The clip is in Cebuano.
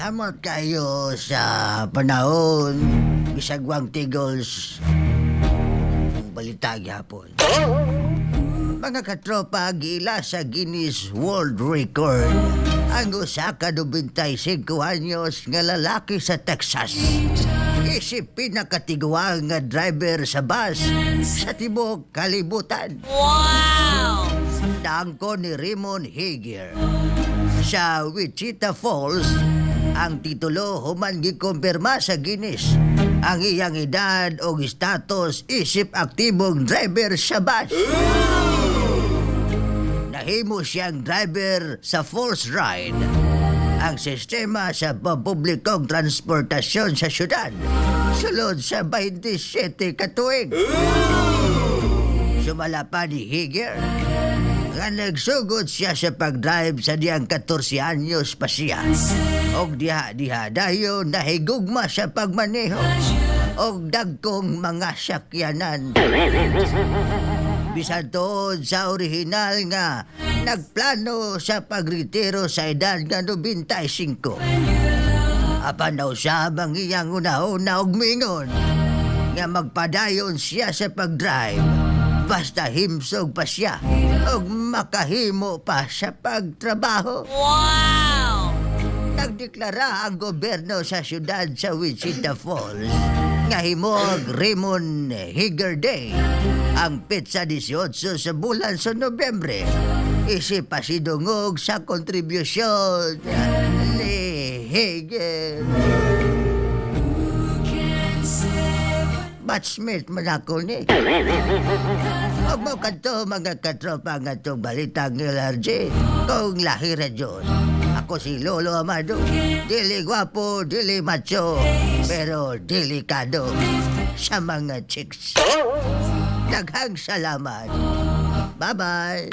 Salamat kayo sa panahon. Bisagwang tigols. Ang balita gyapon. Mga katropa, giila sa Guinness World Record ang usa ka 95 anyos nga lalaki sa Texas. Isip pinakatiguang nga driver sa bus sa tibuok kalibutan. Wow! Naangkon ni Raymond Hager sa Wichita Falls ang titulo human gikumpirma sa Guinness ang iyang edad o status isip aktibong driver sa bus. Nahimo siyang driver sa Falls Ride, ang sistema sa pampublikong transportasyon sa syudad, sulod sa 27 ka tuig. Sumala pa ni Higer nga nagsugod siya sa pag-drive sa diyang 14 anyos pa siya. Og diha-diha dayon nahigugma sa pagmaneho og dagkong mga sakyanan. Bisan tuod sa orihinal nga nagplano sa pagretiro sa edad nga 95. Apan nausab ang iyang una-una og mingon nga magpadayon siya sa pag-drive basta himsog pa siya og makahimo pa sa pagtrabaho. Wow! Nagdeklara ang gobyerno sa syudad sa Wichita Falls nga himog Raymond Higer Day ang petsa 18 sa bulan sa Nobyembre. Isip pasidungog sa kontribusyon ni Higer. Batchmate man ako ni. Huwag mo kanto, mga katropa, nga itong balitang LRG kung lahi Diyos. Ako si Lolo Amado. Dili gwapo, dili macho, pero delikado sa mga chicks. Daghang salamat. Bye-bye.